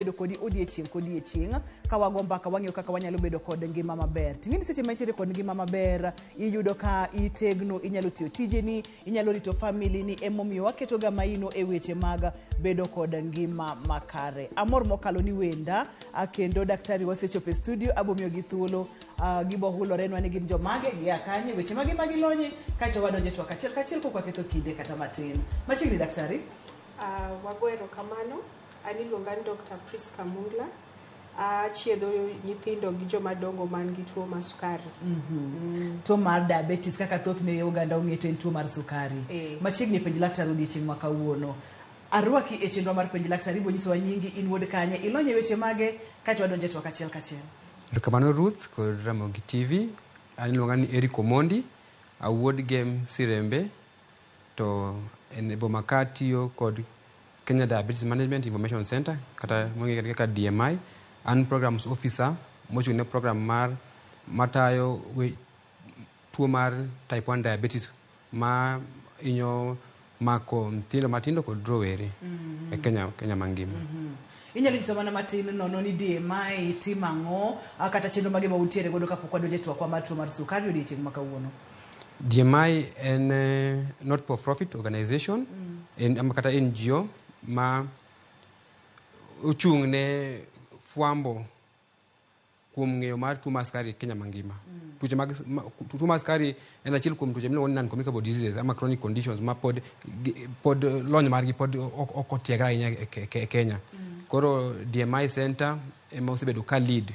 Bedo kodi odiechieng' kodiechieng' ka wago mbaka wang'iyo kaka wanyalo bedo kod ngima maber. Ting'e ni seche ma intiere kod ngima maber, iyudo ka itegno, inyalo tiyo tijeni, inyalo rito family ni, emomiyo waketoga maino e weche mag bedo kod ngima makare. Amor mokalo ni wenda kendo daktari wasechopo e studio, abomiyogi thuolo gibo hulorenwa ni gin jomage, gia kanye, weche mage ma gilonye, kaeto wadonjo e twak achiel kachiel kok waketho kinde kata matin. Machiegni daktari. Wago erokamano. An iluonga ni Dr. Priska Mungla. Achiedho nyithindo gi joma dongo man gi tuo mar sukari. Tuo mar diabetes kaka thothne oganda ong'e to en tuo mar sukari. Machiegni e penj laktar odiechieng' ma kawuono. Arwaki e chenro mar penj laktar, ibo nyisowa nyingi, in wuod kanye, ilony e weche mage, kaeto wadonjo e twak achiel kachiel. Erokamano Ruth kod Ramogi TV. An iluonga ni Eric Omondi, awuod Gem Sirembe to en e boma ka atiyo kod Kenya Diabetes Management Information Center kata mong'ere kaka DMI. An programs officer mochung' ne program mar matayo we, tuo mar type 1 diabetes ma hinyo mako nyithindo matindo kod rowere e Kenya mangima. Inyalo nyiso mana matin nono ni DMI timo ang'o kata chenro mage ma untiere godo kapok wadonjo e twakwa mar tuo mar sukari odiechieng' ma kawuono. DMI en not for profit organization en, ama kata NGO ma ochung' ne fwambo kuom ng'eyo mar tuo mar sukari e Kenya mangima. Tuoche mag ma, tuo mar sukari en achiel kuom tuoche miluongo ni non-communicable diseases ama chronic conditions ma pod pod lony margi pod ok otiegre ahinya e Kenya. Koro DMI Center ema osebedo ka lead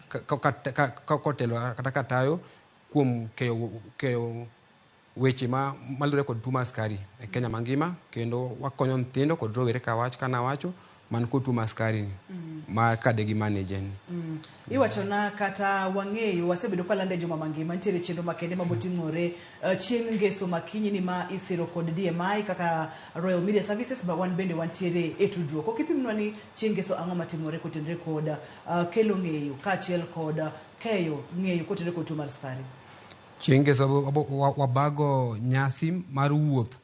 ka kotelo kata ka tayo kuom keyo weche ma malure kod tuo mar sukari e Kenya mangima kendo wakonyo nyithindo kod rowere ka wach kana wacho man kod tuo mar sukari ni ma kade gi manage ni. Iwacho na kata wang'eyo wasebedo ka lande juma mangima nitiere chenro makende mabotimore chieng' ngeso makinyi ni ma isiro kod DMI kaka Royal Media Services ba wan bende wantiere e tudruok. Ok ipimnwa ni chieng' ngeso ang'o matimore kotenore kod kelo ng'eyo kaachiel kod keyo ng'eyo kotenore kod tuo mar sukari. Chieng' ngeso wabago nyasi mar wuoth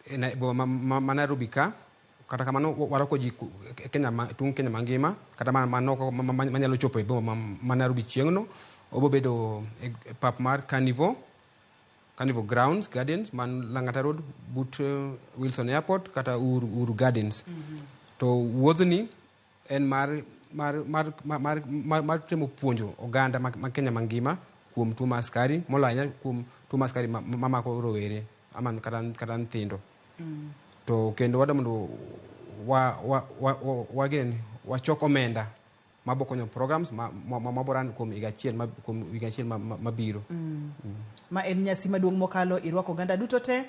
e boma ma Nairobi ka. Kata kamano warwako ji Kenya tung' Kenya mangima kata manoko manyalo chopo e boma ma Nairobi chieng'no. Obo bedo e pap mar Carnival Grounds Gardens man Lang'ata Road but Wilson Airport kata Uhuru Gardens. To wuodhni en mar temo puonjo oganda ma Kenya mangima kuom tuo mar sukari moloyo ahinya kuom tuo mar sukari mamako rowere ama kata nyithindo. To kendo wadwa mondo wachok omenda mabo konyo programs mabo run kuom higa achiel kuom higa achiel mabiro. Ma en nyasi maduong' mokalo irwako oganda duto te.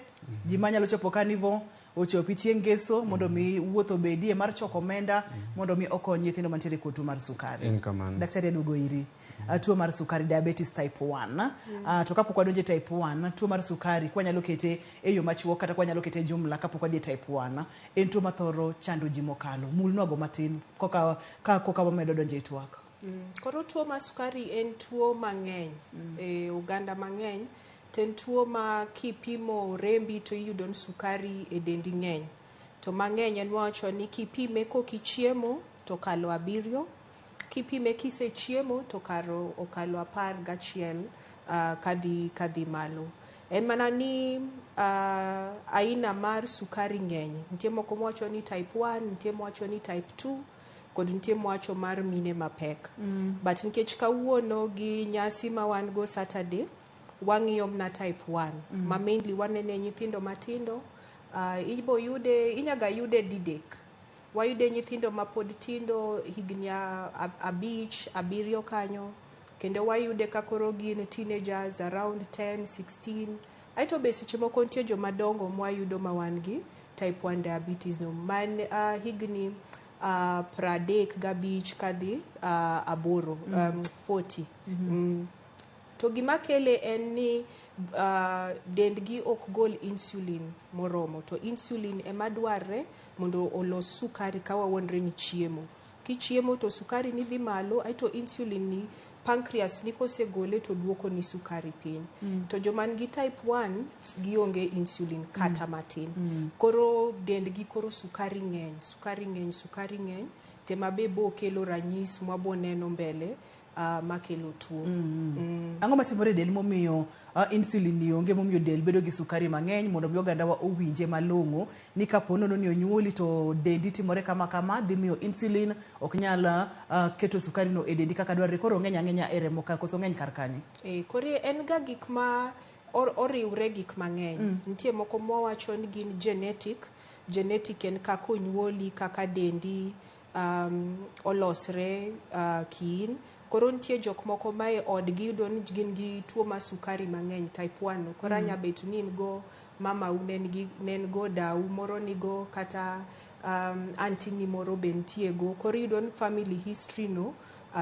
Ji manyalo chopo Carnival ochopi chieng' ngeso mondo mi wuoth obedie mar choko omenda mondo mi okony nyithindo mantiere kod tuo mar sukari. En kamano. Daktari aduogo iri. Tuo mar sukari diabetes type 1. To kapok wadonjo e type 1, tuo mar sukari kwanyalo kete e yo machuok kata kwanyalo kete e jumla kapok wadhi e type 1, en tuo mathoro chando ji mokalo. Mulnwago matin koka ka koka wamedo donjo e twak. Koro tuo mar sukari en tuo mang'eny e oganda mang'eny to en tuo ma kipimo rembi to iyudo ni sukari e dendi ng'eny. To mang'eny en wacho ni kipime kok ichiemo to okalo 7, kipime kisechiemo to karo okalo 11 kadhi malo. En mana ni aina mar sukari ng'eny. Nitie moko mwacho ni type 1, nitie mwacho ni type 2, kod nitie mwacho mar mine mapek. But nikech kawuono gi nyasi ma wan go Saturday, wang'iyo mana type 1. Ma mainly wanene nyithindo matindo, ibo yude, inyaga yude didek. Wayude nyithindo mapod tindo higni 5, 7 kanyo. Kendo wayude ka koro gin teenagers around 10, 16. Aeto be seche moko nitie joma dongo mwayudo ma wan gi type 1 diabetes no man higni 35 kadhi 8, 40. To gima kele en ni dendgi ok gol insulin moromo, to insulin ema dwarre mondo olos sukari ka wawuondre ni chiemo. Kichiemo to sukari ni dhi malo, aeto insulin ni Pancreas ni kosegole to duoko ni sukari piny. To joma nigi type 1 gionge insulin kata matin. Koro dendgi koro sukari ng'eny, sukari ng'eny, sukari ng'eny, tema be bo kelo ranyis mwaboneno mbele makelo tuo. Ang'o matimore e del momiyo insulin ni onge, momiyo del bedo gi sukari mang'eny, mondo mi ogandawa owinje malong'o ni kapo nono ni onyuoli to dendi timore kama kama, dhi miyo insulin ok nyal keto sukari no e dendi kaka dwarore, koro ng'eny ang'enya e remo ka, koso ng'eny kar kanye? Koro en ga gik ma oriwre gik mang'eny. Nitie moko mwawacho ni gin genetic. Genetic en kaka onyuoli, kaka dendi olosre kiin. Koro nitie jok moko ma e odgi iyudo ni gin gi tuo mar sukari mang'eny type 1 no. Koro anya bet ni in go mamau ne en go, dau moro nigo, kata aunty ni moro be nitie go. Koro iyudo ni family history no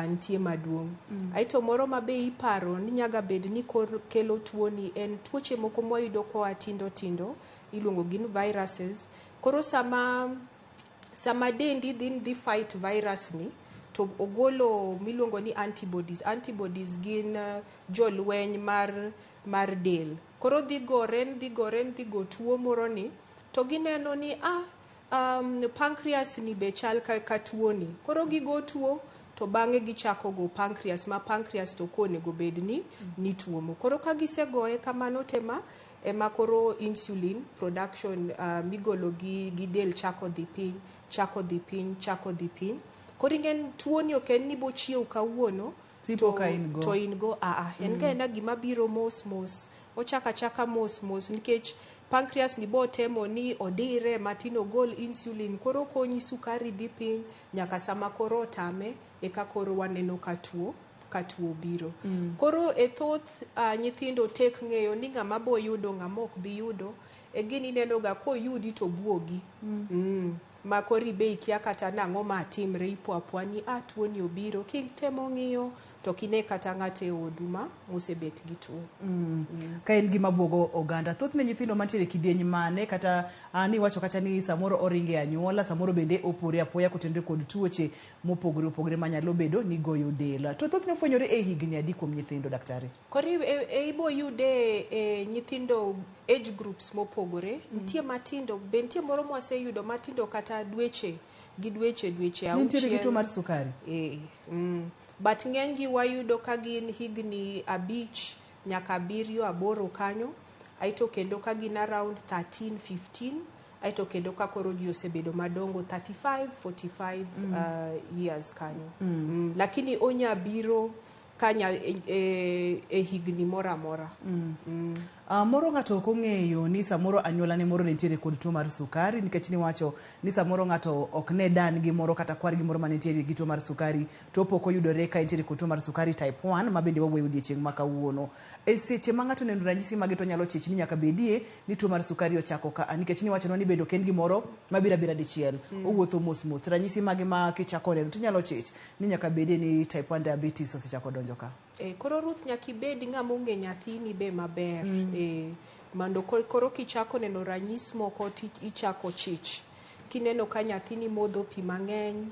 nitie maduong'. Aeto moro ma be iparo ni nyaga bed ni kelo tuo ni en tuoche moko mwayudo koa tindo tindo, iluongo gin viruses. Koro sama dendi dhi fight virus ni, to ogolo miluongo ni antibodies. Antibodies gin jolweny mar del. Koro dhi gore, dhi gore, dhi go tuo moro ni, to gineno ni pancreas ni be chal ka tuo ni. Koro gigo tuo, to bang'e gichako go pancreas, ma pancreas to konego bed ni tuomo. Koro ka gisegoye kamano tema, ema koro insulin production migolo gi del chako dhi piny, chako dhi piny, chako dhi piny. Koro ing'e tuo ni ok en ni bochiew kawuono tipo ka in go. To in go, en ga ena gima biro mos mos. Ochako achaka mos mos nikech pancreas ni bo temo ni odire matin ogol insulin, koro konyi sukari dhi piny nyaka sama koro otame eka koro waneno ka tuo biro. Koro e thoth nyithindo tek ng'eyo ni ng'ama bo yudo ng'ama ok bi yudo, e gini ineno ga koyudi to buogi. Ma koro ibe ikia kata nang'o matimre, ipo apoa ni tuo ni obiro, kitemo ng'iyo to kine kata ng'ato e odu ma osebet gi tuo. Ka en gima buogo oganda, thothne nyithindo mantiere e kidieny mane, kata ni iwacho kata ni samoro oringe e anyuola, samoro bende opore apoya kotenore kod tuoche mopogore opogore manyalo bedo ni goyo del. To thothne ofwenyore e higni adi kuom nyithindo, daktari? Koro ibo yude e nyithindo age groups mopogore. Nitie matindo, be nitie moro mwaseyudo matindo kata dweche gi dweche, dweche Nitiere gi tuo auchiel. mar sukari? But ng'eny gi wayudo ka gin higni 5 nyaka 7, 8 kanyo. Aeto kendo ka gin around 13, 15, aeto kendo ka koro ji osebedo madongo 35, 45 years kanyo. Lakini onya biro kanya e higni moro amora. Moro ng'ato ok ong'eyo ni samoro anyuola ne moro nitiere kod tuo mar sukari, nikech niwacho ni samoro ng'ato ok ne dan gi moro kata kwar gi moro ma nitiere gi tuo mar sukari, to pok oyudore ka entiere kod tuo mar sukari type 1 ma bende wawuoyo odiechieng' ma kawuono. E seche ma ng'ato oneno ranyisi mage to nyalo chich ni nyaka bedie ni tuo mar sukari ochako ka, nikech niwachonwa ni bende ok en gimoro mabiro abira dichiel, owuotho mos mos. Ranyisi mage ma kichako neno to inyalo chich ni nyaka bedie ni type 1 diabetes osechako donjo ka. Koro Ruth, nyaka ibed ng'ama ong'e nyathini be maber. Mondo koro kichako neno ranyis moko to ichako chich. Kineno ka nyathini modho pi mang'eny,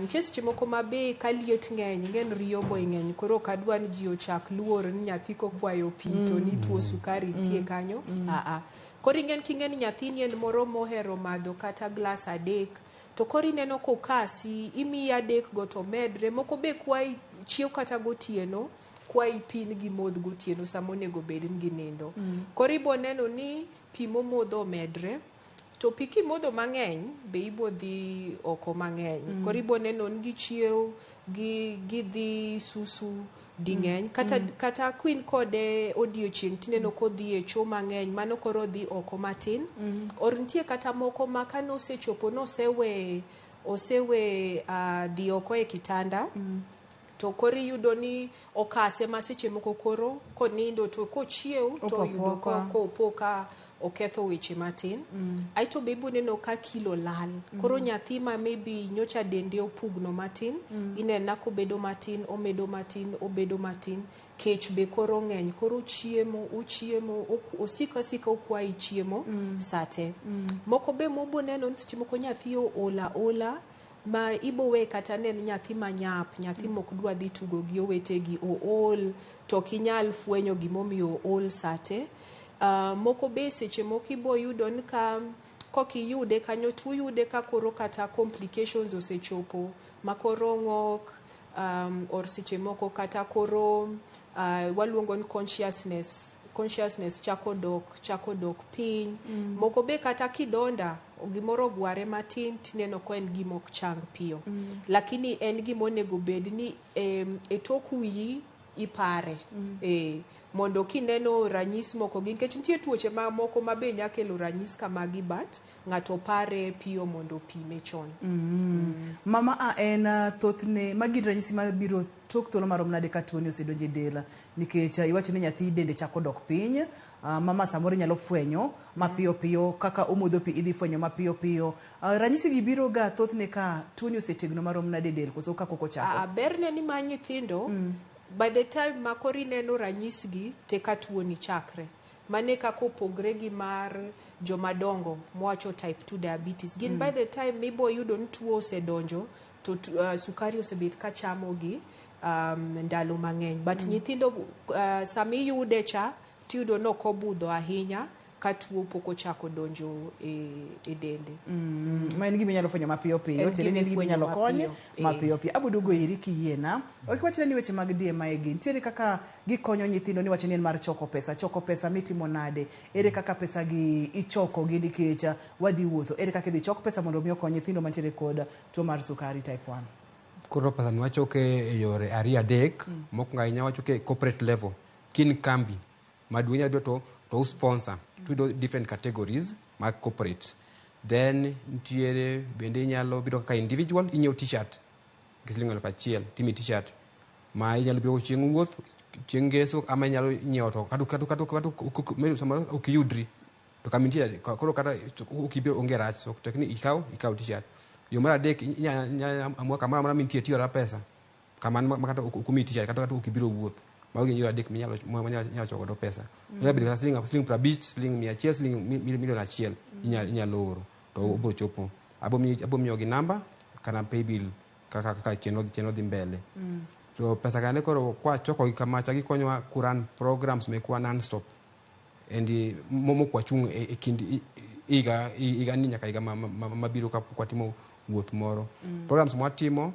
nitie seche moko ma be ka liet ng'eny, ing'e ni riyo bo ng'eny, koro ok adwa ni ji ochak luor ni nyathi kokwayo pi to ni tuo sukari nitie kanyo. Koro ing'e ni king'e ni nyathini en moro mohero madho kata glas 3, to koro ineno kokasi, imiye 3 go to medre, moko be kwayi chiew kata gotieno, kwayi pi ni gimodh gotieno sama onego bed ni ginindo. Koro ibo neno ni pi momodho omedre, to pi kimodho mang'eny be ibo dhi oko mang'eny. Koro ibo neno ni gichiew, gidhi susu ding'eny. Kata queen kode odiochieng' tineno kodhi e cho mang'eny, mano koro dhi oko matin. Or nitie kata moko ma kanosechopo osewe dhi oko e kitanda, to koro iyudo ni okase ma seche moko koro konindo to kochiew to Opo oyudo apoka. kopo ka oketho weche matin. Aeto be ibo neno ka kilo lal. Koro nyathi ma maybe nyocha dende opugno matin, ineno kobedo matin, omedo matin, obedo matin, kech be koro ng'eny, koro chiemo, ochiemo, osiko asika okwayi chiemo sate. Moko be mobo neno ni seche moko nyathi oola ola, Ma ibowe kata ne en nyathi manyap, nyathi mok dwa dhi tugo gi owetegi, ool, to ok inyal fwenyo gimomiyo ool sate. Moko be seche moko ibo yudo ni ka kok iyude kanyo to uyude ka koro kata complications osechopo ma koro ng'ok or seche moko kata koro waluongo ni consciousness chako dok piny. Moko be kata kidonda gimoro ogware matin tineno ka en gima ok chang piyo. Lakini en gima onego bed ni e tok wiyi ipare mondo kineno ranyisi moko gi nikech nitie tuoche mamoko ma be nya kelo ranyisi kamagi, but ng'ato pare piyo mondo opime chon. Mama a en thothne magi gin ranyisi mabiro tok thuolo marom nade ka tuoni osedonjo e del? Nikech iwacho ni nyathi dende chako dok piny, mama samoro inyalo fwenyo mapiyo piyo kaka omodho pi, idhi fwenyo mapiyo piyo. Ranyisi gi biro ga thothne ka tuoni osetegno marom nade e del koso ka pok ochako? Berne ni ma nyithindo by the time ma koro ineno ranyisgi te ka tuoni chakre. Mane kaka opogre gi mar jomadongo mwacho type 2 diabetes. Gin by the time mibo yudo ni tuo osedonjo to sukari osebet ka chamogi ndalo mang'eny. But nyithindo sama iyude cha tiyudo ni ok obudho ahinya ka tuo pok ochako donjo e dende. Ma en gima inyalo fwenyo mapiyo piyo. En tiende ni en gima gima inyalo ifwenyo kony mapiyo, eh. Mapiyo piyo. Abo duogo iri kiyiena. Ok iwachna ni weche mag DMI gi nitiere kaka gikonyo nyithindo, niwacho ni en mar choko pesa. Choko pesa mitimo nade? Ere kaka pesa gi ichoko gi? Nikech wadhi wuotho, ere kaka idhi chok pesa mondo mi okony nyithindo mantiere kod tuo mar sukari type 1? Koro pesa ni wachoke e yore ariyo adek. Mokwongo ahinya wachoke e corporate level. Kin kambi maduong' inyalo biro to u sponsor to different categories mag corporate. Then nitiere bende inyalo biro kaka individual, inyiewo T-shirt gi siling 1000, timiyi T-shirt ma inyalo biro chieng' wuoth, chieng' ngeso, ama inyalo nyiewo to kata samoro ok iyudri to kama intie koro kata ok ibiro onge rach, so tek ni ikaw T-shirt. Yo mar adek, inyalo amua kamoro amora mintie tiora pesa kamano ma kata ok omiyi T-shirt kata ok ibiro wuoth. Mago gin yore adek minyalo ma choko godo pesa. Onyalo bedo kata siling 50, siling 100, siling 1,000,000 inyalo oro to obiro chopo. Abo miyogi namba kana paybill kaka chenro dhi mbele. To pesa kande koro kwachoko gi kamacha gikonyowa kuran programs mekwa non-stop and mok wachung' e kind higa ni nyaka higa mabiro kapok watimo wuoth moro. Programs mwatimo,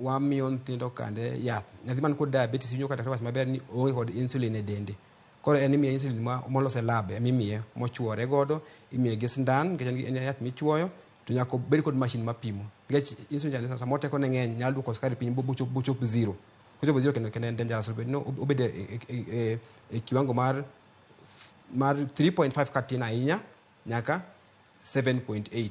wamiyo nyithindo kande yath. Nyathi man kod diabetes winjo ka daktari wacho maber ni oonge kod insulin e dende. Koro en imiye insulin ma molos e lab emimiye mochuore godo, imiye gi sindan nikech en yath michuoyo to nyaka obed kod machine mapimo. Nikech insulin cha samoro tekone ng'eny nyalo duoko sukari piny bochop zero. Kochopo zero kendo en dangerous, obed no obed e kiwango mar 3.5 katin ahinya nyaka 7.8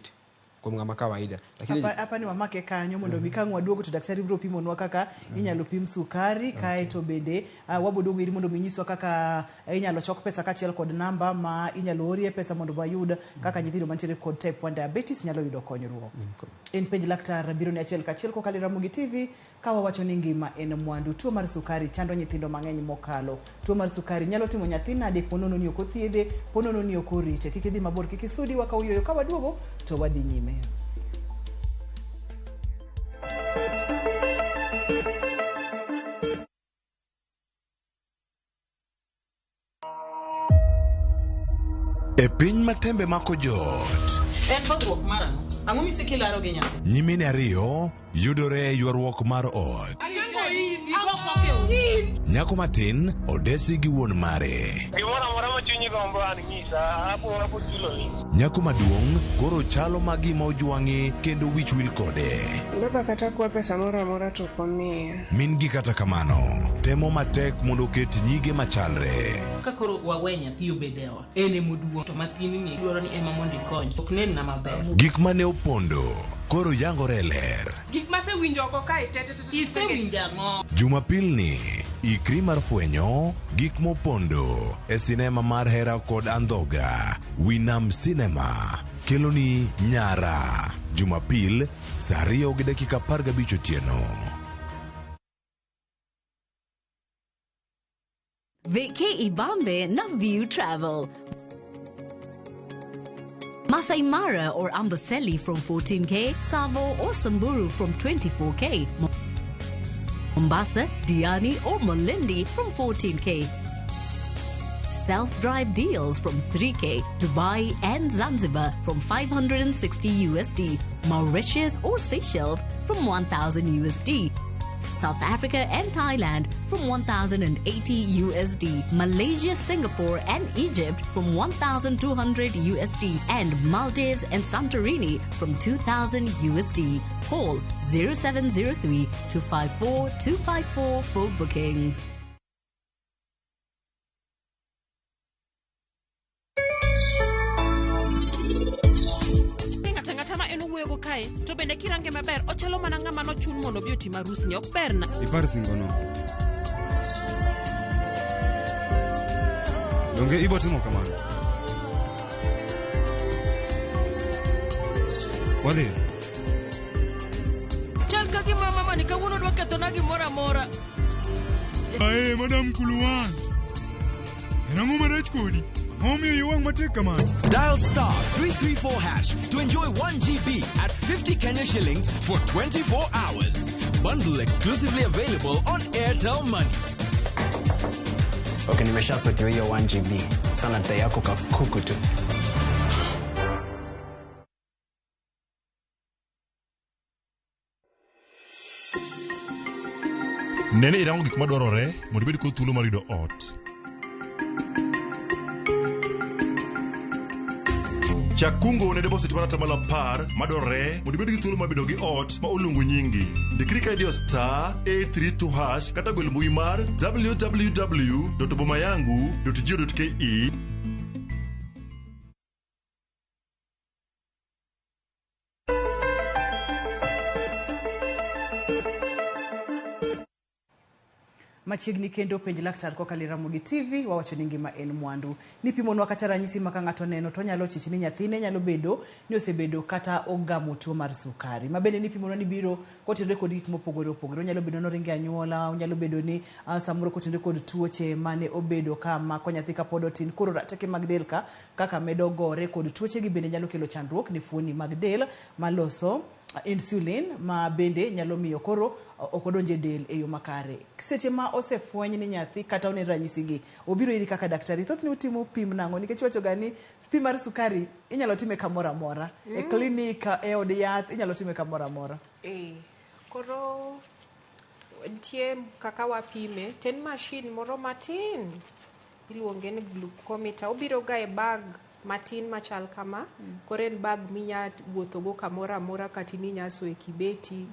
kuom ng'ama kawaida. Lakini Hapa ni wamake kanyo mondo mi kang' waduogo to daktari biro pimonwa kaka inyalo pim sukari. Kaeto bende wabo duogo iri mondo mi nyiswa kaka inyalo chok pesa kaachiel kod namba ma inyalo orie pesa mondo wayud kaka nyithindo mantiere kod type 1 diabetes nyalo yudo konyruok. En Penj Laktar biro ni achiel kachiel kokalo e Ramogi TV ka wawacho ni ngima en mwandu. Tuo mar sukari chando nyithindo mang'eny mokalo. Tuo mar sukari nyalo timo nyathi nade ponono ni ok othiedhe, ponono ni ok orite? Kik idhi mabor, kik isudi, wakaw yueyo, ka waduogo to wadhi nyime. E piny ma tembe mako joot, En dhogruok mar ang'o? Ang'o misiko ilaro gi nyathi? Nyimine ariyo yudore e ywaruok mar ot. Nyako matin odesi gi wuon mare. Gimoro amora ma chunyi gombo an nyisa, abo chuloni. Nyako maduong' koro chalo ma gima ojwang'e kendo wich wil kode. Baba kata kwa pesa moro amora to ok omiya. Min gi kata kamano temo matek mondo oket nyige machalre. Ka koro wawe nyathi obed e ot, en emoduong' to mathin ni dwaro ni ema mondo ikony. Ok nenna maber. Gik mane opondo koro yangore e ler. Gik masewinjo oko kae te te te te. Isewinjo ang'o? Jumapil ni ikri mar fwenyo gik mopondo e sinema mar hera kod andhoga. Winam Cinema keloni Nyara. Jumapil saa 2:15 otieno. Veke Ibambe na View Travel. Masai Mara or Amboseli from 14K, Tsavo or Samburu from 24K, Mombasa, Diani or Malindi from 14K. Self-drive deals from 3K, Dubai and Zanzibar from 560 USD, Mauritius or Seychelles from 1000 USD. South Africa and Thailand from 1080 USD, Malaysia, Singapore and Egypt from 1200 USD, and Maldives and Santorini from 2000 USD. Call 0703 254 254 for bookings. Ng'ato ang'ata ma en owuoyogo kae to bende kirange maber ochalo mana ng'ama nochun mondo obi otim arusni ok berna. Ipar singono. Donge ibo timo kamano? Wadhi. Chal ka gima mamani kawuono dwa kethona gimoro amora. Ae, Madam Kuluwan. En ang'o marach kodi? Ang'o momiyo iyi wang' matek kamano? Dial star 334 hash to enjoy 1 GB at 50 Kenya shillings for 24 hours. Bundle exclusively available on Airtel Money. Okay, nimeshasotiwa hiyo 1 GB. Sana dai yako kakuku tu. Nene irango gik madwarore mondo ibed kod thuolo mar yudo ot. Chak kungo ne deposit mar atamalo 10 madwarore mondo ibed gi thuolo mar bedo gi ot ma oluongo nyingi. Ndikri ka idiyo star 832 hash kata gwel mbui mar www.bomayangu.go.ke. Machiegni kendo penj laktar kokalo e Ramogi TV wawacho ni ngima en mwandu. Nipimonwa kata ranyisi ma ka ng'ato neno to onyalo chich ni nyathine nyalo bedo ni osebedo kata ogamo tuo mar sukari. Ma bende nipimonwa ni biro kotenore kod gik mopogore opogore. Onyalo bedo ni oringo e anyuola, onyalo bedo ni samoro kotenore kod tuoche mane obedo ka mako nyathi kapod otin. Koro rateke mag del ka kaka medo gore kod tuoche gi bende nyalo kelo chandruok ne fuoni mag del maloso insulin ma bende nyalo miyo koro ok odonj e del e yo makare. Seche ma osefweny ni nyathi kata one ranyisi gi, obiro iri kaka daktari, thothne utimo pim nang'o? Nikech iwacho ga ni pim mar sukari inyalo time kamoro amora. E klinik, e od yath, inyalo time kamoro amora. Koro nitie kaka wapime, to en machine moro matin iluonge ni glucometer. Obiro ga e bag matin machal kama. Koro en bag minya wuothogo kamoro amora kata in inya soye kibeti,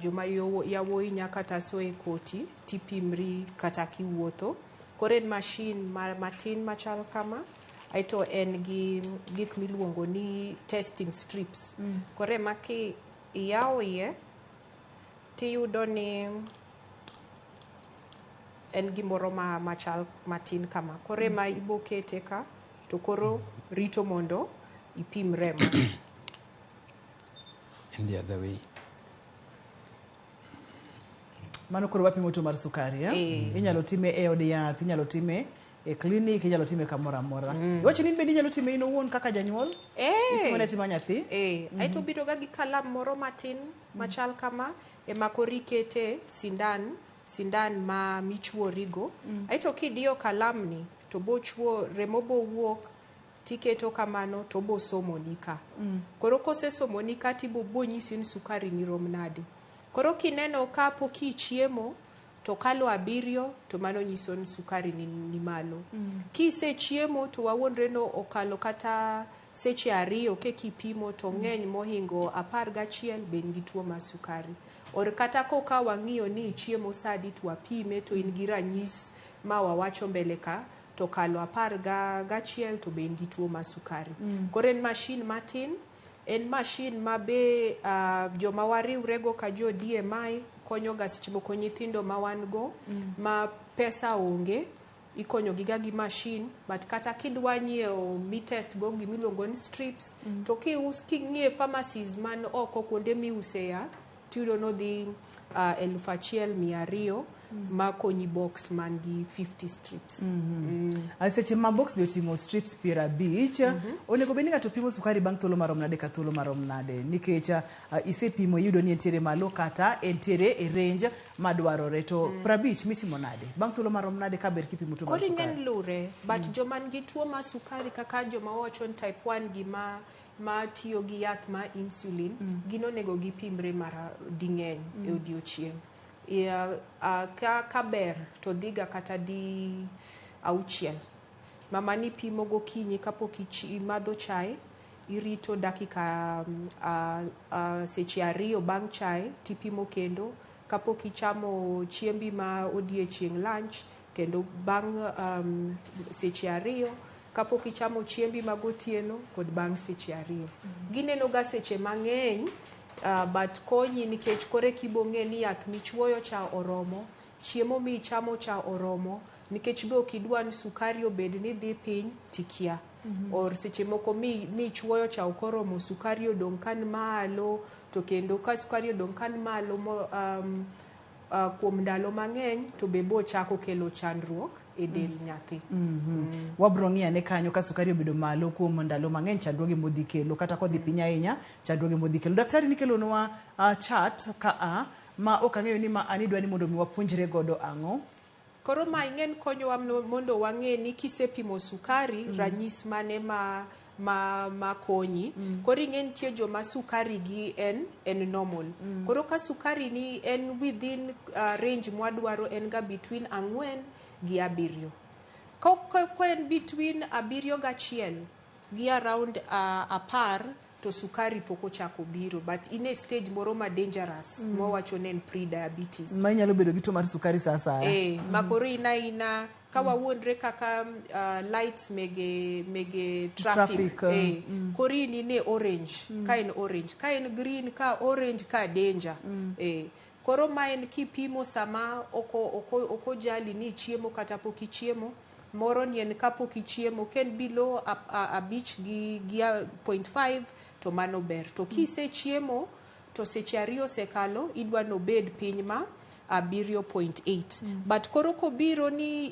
joma yawuoyi nya kata soye koti tipimri kata kiwuotho. Koro en machine matin machal kama. Aeto en gi gik miluongo ni testing strips. Koro ema ki iyawo iye tiyudo ni en gimoro machal matin kama. Koro ema ibokete ka to koro rito mondo ipim remo. In the other way. Mano koro wapimo tuo mar sukari, eh? Inyalo time e od yath, inyalo time e klinik, inyalo time kamoro amora. Iwacho ni in bende inyalo time in owuon kaka janyuol? Itimo ne atima nyathi? Aeto obiro ga gi kalam moro matin machal kama ema koro ikete sindan, sindan ma michuorigo. Aeto kidiyo kalamni to bochuo remo bowuok tiketo kamano to bosomoni ka. Koro kosesomoni ka tibo bonyisi ni sukari ni rom nade. Koro kineno ka pok ichiemo to kalo 7 to mano nyiso ni sukari ni malo. Kisechiemo to wawuondre no okalo kata seche 2 kekipimo to ng'eny mohingo 11 be in gi tuo mar sukari. Or kata koka wang'iyo ni ichiemo sa adi to wapime to in gi ranyis ma wawacho mbele ka to kalo 11 to be in gi tuo mar sukari. Koro en machine matin, en machine ma be joma wariwrego ka jo DMI konyo ga seche moko nyithindo ma wan go ma pesa onge, ikonyo gi ga gi machine, but kata kidwa nyiewo mitest go gimiluongo ni strips, to king'iye pharmacies man oko kuonde miuse yath Tiyudo nodhi 1200 makonyi box man gi 50 strips. Seche ma box ni oting'o strips 50, onego bed ni ng'ato pimo sukari bang' thuolo marom nade ka thuolo marom nade? Nikech isepimo iyudo ni entiere malo kata entiere e range madwarore to 50 mitimo nade? Bang' thuolo marom nade ka ber kipimo tuo mar Koro sukari? ing'en lure, but joma nigi tuo mar sukari kaka joma wawacho ni type 1 gi ma tiyo gi yath ma insulin, gin onego gipimre mara ding'eny e odiochieng'. Ka ber to dhiga kata di auchiel. Mama ni pimo gokinyi kapok imadho chae, irito dakika seche 2 bang' chae tipimo kendo, kapok ichamo chiembi ma odiechieng' lunch, kendo bang' seche 2, kapok ichamo chiembi ma gotieno kod bang' seche 2. Gineno ga seche mang'eny, but konyi nikech kore kibong'e ni yath michuoyo cha oromo, chiemo michamo cha oromo, nikech be ok idwa ni sukari obed ni dhi piny tikia. Or seche moko michuoyo cha ok oromo, sukari odong' kan malo, to kendo ka sukari odong' kan malo kuom ndalo mang'eny to be bo chako kelo chandruok e del nyathi. Wabro ng'iyo ane kanyo ka sukari obedo malo kuom ndalo mang'eny chandruoge modhi kelo, kata kodhi piny ahinya chandruoge modhi kelo. Daktari nikelonwa chat ka a ma ok ang'eyo ni ma an idwa ni mondo mi wapuonjre godo ang'o? Koro ma ing'en konyowa mondo wang'e ni kisepimo sukari, ranyis mane ma konyi. Koro ing'e nitie joma sukari gi en normal. Koro ka sukari ni en within range mwadwaro, en ga between 4 gi 7. Ko en between 7 gi 1 gi around 10 to sukari pok ochako biro, but in a stage moro ma dangerous, mwawacho ni en pre-diabetes. Ma inyalo bedo gi tuo mar sukari sa asaya. Ma koro ina ka wawuondre kaka lights mege traffic. Traffic. Koro in ne orange, ka en orange, ka en green, ka orange, ka danger. Koro ma en kipimo sama oko jali ni chiemo kata pok ichiemo, moro ni en kapok ichiemo, ka en below 5 gi 0.5 to mano ber. To kisechiemo to seche 2 osekalo, idwa nobed piny ma 7.8. But koro kobiro ni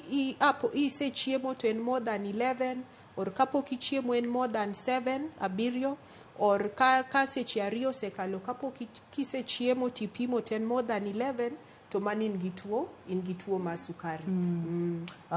isechiemo to en more than 11, or kapok ichiemo en more than 7, 7, or ka seche 2 osekalo kapok kisechiemo tipimo to en more than 11, to mano in gi tuo mar sukari.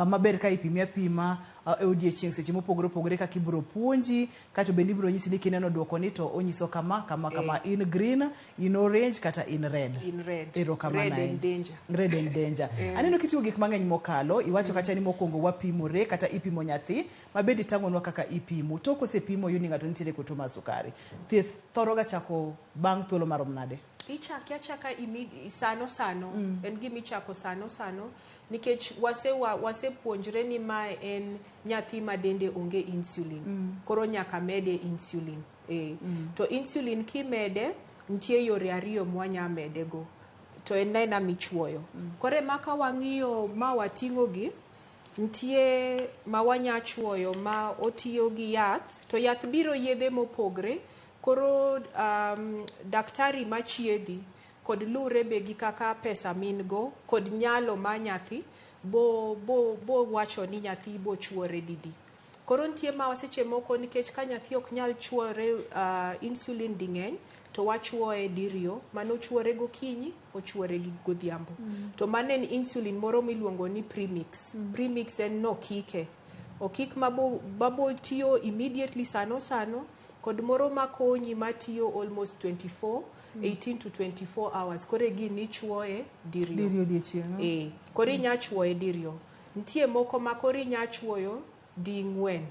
Maber ka ipimi apima e odiechieng' seche mopogore opogore kaka ibiro puonji, kato bende ibiro nyisi ni kineno duoko ni to onyiso kama, kama, kama, in green, in orange kata in red. In red. Erokamano Red ahinya. and danger. Red and danger. Aneno kitiyo gik mang'eny mokalo, iwacho kacha ni mokwongo wapimore kata ipimo nyathi, mabende itang'onwa kaka ipimo. Tok osepimo yudo ni ng'ato nitiere kod tuo mar sukari. Thieth thoro ga chako bang' thuolo marom nade? Ichake achaka sano sano. En gima ichako sano sano, nikech wasepuonjre ni mae en nyathi ma dende onge insulin. Koro nyaka mede insulin. To insulin kimede, nitie yore 2 mwanya medego. To en aena michuoyo. Koro ema ka wang'iyo ma wating'o gi, nitie ma wanya chuoyo ma otiyo gi yath, to yath biro yedhe mopogre. Koro daktari machiedhi kod lure be gi kaka pesa min go kod nyalo ma nyathi bo wacho ni nyathi bo chuore didi. Koro nitie ma seche moko nikech ka nyathi ok nyal chuore insulin ding'eny to wachuoye diriyo, mano chuore gokinyi, ochuore gi godhiambo. To mano en insulin moro miluongo ni premix. Premix en nokike. Okik mabo tiyo immediately sano sano, kod moro makonyi matiyo almost 24, 18 to 24 hours. Koro gini ichuoye diriyo. Diriyo odiechieng'. Koro inya chuoye diriyo. Nitie moko ma koro inya chuoyo ding'wen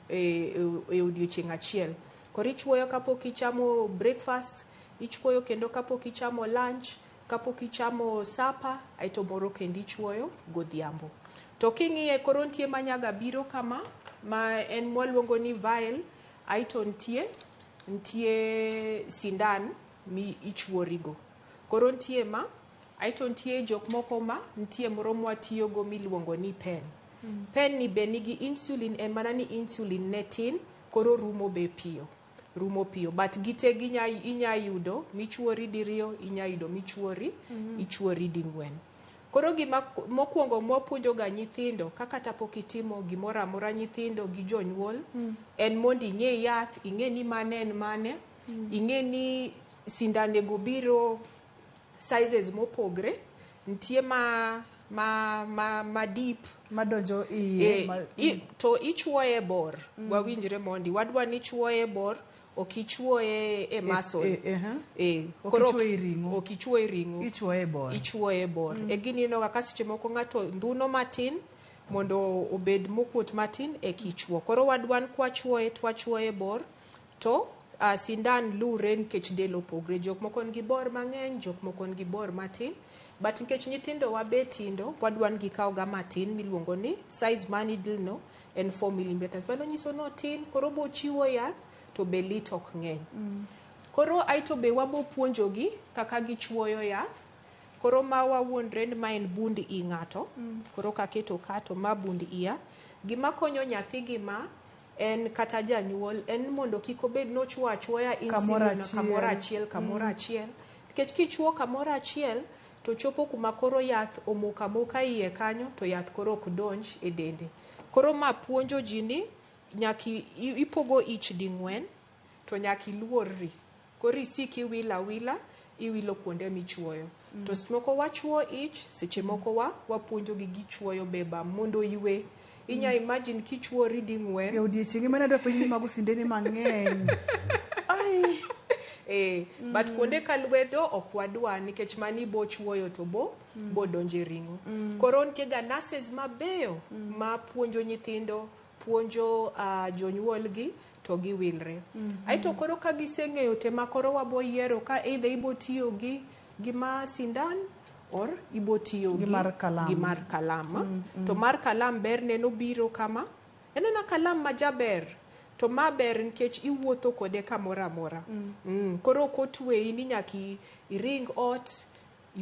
e odiechieng' achiel. Koro ichuoyo kapok ichamo breakfast, ichuoyo kendo kapok ichamo lunch, kapok ichamo supper, aeto moro kendo ichuoyo godhiambo. To king'iye koro nitie manyaga biro kama, ma en mwaluongo ni vial, aeto nitie sindan mi ichuorigo. Koro nitie ma, aeto nitie jok moko ma, nitie moro mwatiyogo miluongo ni pen. Pen ni be nigi insulin, en mana ni insulin ne tin, koro rumo be piyo. rumo piyo but gite ginya inya yudo michuori diriyo inya yudo michuori ichuori ding'wen. Koro gima mokwongo mwapuonjo ga nyithindo kaka kata pok itimo gimoro amora nyithindo gi jonyuol en mondo ing'e yath, ing'e ni mane en mane, ing'e ni sindane go biro sizes mopogre, nitie ma deep madonjo iye to ichuoye bor. Wawinjre mondi wadwa ni ichuoye bor, ok ichuoye e muscle. Ok ichuoye e ring'o. Ok ichuoye e ring'o. Ichuoye e bor. Ichuoye e bor. E gini ineno ga ka seche moko ng'ato ndhuno matin mondo obed mokuot matin e kichuo. Koro wadwa ni kwachuoye to wachuoye bor to sindan lure nikech del opogre. Jok moko nigi bor mang'eny, jok moko nigi bor matin. But nikech nyithindo wabe tindo, wadwa ni gikaw ga matin miluongo ni size mar needle no en 4 millimeters. Mano nyiso ni otin, koro bochiwo yath to be lit ok ng'eny. Koro aeto be wabo puonjogi kaka gichuoyo yath. Koro ma wawuondre ni ma en bund i ng'ato. Koro kaketo ka to ma bund iya. Gima konyo nyathi gi ma en kata janyuol en mondo kik obed ni ochuo achuoya insulin kamoro achiel kamoro achiel. Nikech kichuo kamoro achiel to chopo kuma koro yath omoko amoka iye kanyo to yath koro ok donj e dende. Koro ma puonjo ji ni nyaka ipogo ich ding'wen to nyaka iluorri. Koro isik iwilo awila, iwilo kuonde michuoyo. To seche moko wachuo ich, seche moko wapuonjogi gichuoyo be bam mondo oywe. Inya imagine kichuori ding'wen. E odiechieng' ema nadwa penji ni mago sindene mang'eny. Ai. But kuonde ka lwedo ok wadwa nikech mani bo chuoyo to bo donje ring'o. Koro nitie ga nurses mabeyo ma puonjo nyithindo, puonjo jonyuolgi to giwilre. Aeto koro ka giseng'eyo te ma koro wabo yiero ka either ibo tiyo gi gima sindan or ibo tiyo gi mar kalam. Gi mar kalam. To mar kalam ber neno biro kama. En ena kalam ma jaber. To ma ber nikech iwuotho kode kamoro amora. Koro ok otweyi ni nyaka iring ot,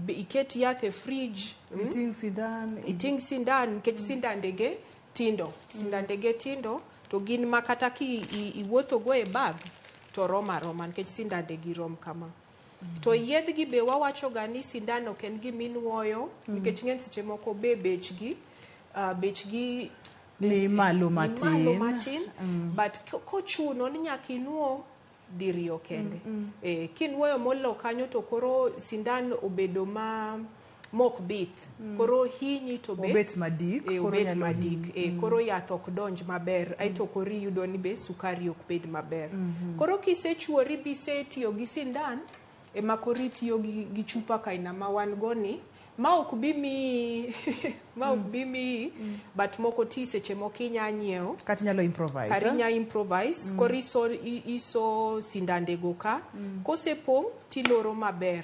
iket yath e fridge. Iting' sindan. Iting' sindan nikech sindandege tindo. Sindandege tindo to gin ma kata ki iwuotho go e bag to rom aroma nikech sindandegi rom kama. To yedhgi be wawacho ga ni sindan ok en gima inuoyo nikech ng'eny seche moko be bechgi ni malo matin. But kochuno ni nyaka inuo diriyo kende. Kinuoyo molo kanyo to koro sindan obedo ma mok bith. Koro hinyi to be obet madik, obet madik. Koro yath ok donj maber. Aeto koro iyudo ni be sukari ok bed maber. Koro kisechuori bisetiyo gi sindan ema koro itiyo gi chupa kaina ma wan go ni ma ok bi miyi ma ok bi miyi but moko ti seche moko inya nyiewo kata inyalo improvise. Kata inya improvise. Koro iso sindande go ka kosepong' tiloro maber.